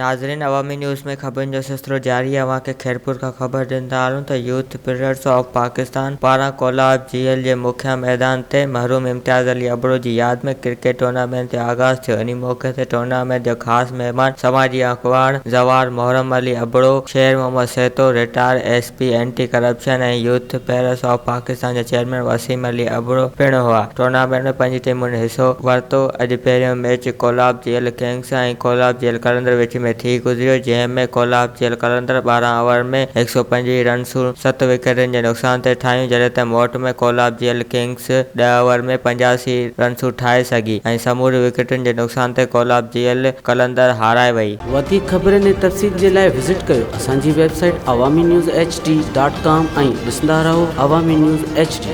ناظرين عوامي نيوز ۾ خبرن جو سلسلو جاري آهي اوهان کي خيرپور کان خبر ڏيندا هلون ته يوٿ پلرز آف پاڪستان پاران ڪولاب جيل جي مکيه ميدان تي محروم امتياز علي ابڙو جي ياد ۾ ڪرڪيٽ ٽورنامينٽ جو آغاز ٿيو انهي موقعي تي ٽورنامينٽ جو خاص مهمان سماجي اڳواڻ Zawar Muharram Ali Abro, Sher Muhammad Sahito, retired S P anti corruption ۽ youth players of Pakistan جا چيئرمين وسيم علي ابڙو پڻ هئا. ٽورنامينٽ ۾ پنج ٽيمن حصو ورتو. اڄ پهريون match Kolab jail kings ۽ Kolab jail Qalandar وچ ۾ ٿي گذريو جنهن ۾ ڪولاب جيل قلندر 12 اوورن ۾ 125 رنسون ست وڪيٽن جي نقصان تي ٺاهيون جڏهن ته موٽ ۾ ڪولاب جيل ڪنگس ڏهه اوور ۾ 85 رنسون ٺاهي سگهي ۽ سموريون وڪيٽن جي نقصان تي ڪولاب جيل قلندر هارائي وئي. وڌيڪ خبرن ۽ تفصيل جي لاء وزٽ ڪيو اسان جي website Awami news H D dot com ۽ ڏسندا رهو عوامي نيوز ايڇ ڊي.